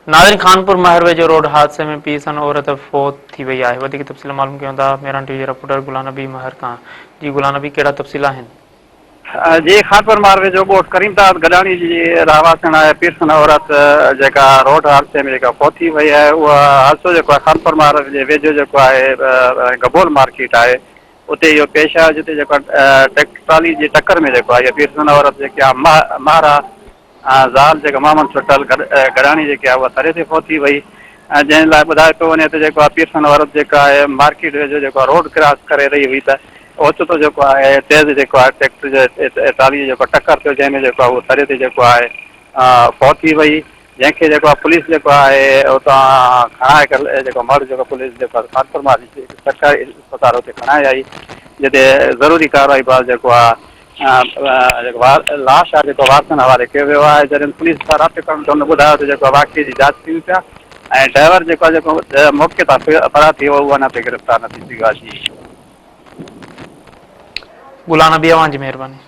ناظرين خانپور مهر ويجهو روڊ حادثي ۾ پيء سان عورت فوت ٿي وئي آهي وڌيڪ تفصيل معلوم ڪيون ٿا ميران ٽي وي جي رپورٽر غلام نبي مهر کان جي غلام نبي ڪهڙا تفصيل آهن. جي خانپور مهر ويجهو ڳوٺ ڪريم داد گڏاڻي جي رهواسڻ آهي پيرسن عورت جيڪا روڊ حادثي ۾ جيڪا فوت ٿي وئي آهي اهو حادثو جيڪو آهي خانپور مهر جي ويجهو جيڪو آهي گبول مارڪيٽ آهي اتي اهو پيش آيو جتي جيڪو آهي ٽريڪٽر ٽرالي جي ٽڪر ۾ جيڪو آهي پيرسن عورت جيڪي آهي مهرا زال جيڪا محمد ڇٽل گڏاڻي جيڪي آهي اها تري تي فوت ٿي وئي ۽ جنهن لاء ٻڌايو پيو وڃي ته جيڪو آهي پيرسن عورت جيڪا آهي مارڪيٽ ويجهو جيڪو آهي روڊ ڪراس ڪري رهي هئي ته اوچتو جيڪو آهي تيز جيڪو آهي ٽريڪٽر جي ٽرالي جو جيڪو ٽڪر ٿيو جنهن ۾ جيڪو آهي اهو تري تي جيڪو آهي فوت ٿي وئي جنهن کي جيڪو آهي پوليس جيڪو آهي اتان کڻائي ڪري جيڪو مڙهه جيڪو پوليس جيڪو آهي خانپور مان سرڪاري اسپتال اتي کڻائي آئي جتي ضروري ڪارروائي بعد جيڪو آهي جيڪو لاش آهي جيڪو وارثن حوالي ڪيو ويو آهي جڏهن پوليس سان رابطو ڪرڻ تي هن ٻڌايو ته جيڪو واقعي جي جاچ ڪيون پيا ۽ ڊرائيور جيڪو آهي جيڪو موقعي تان فرار ٿي ويو اهو اڃا تائين گرفتار نه ٿي سگهيو آهي جي. غلام نبي اوهان جي مهرباني.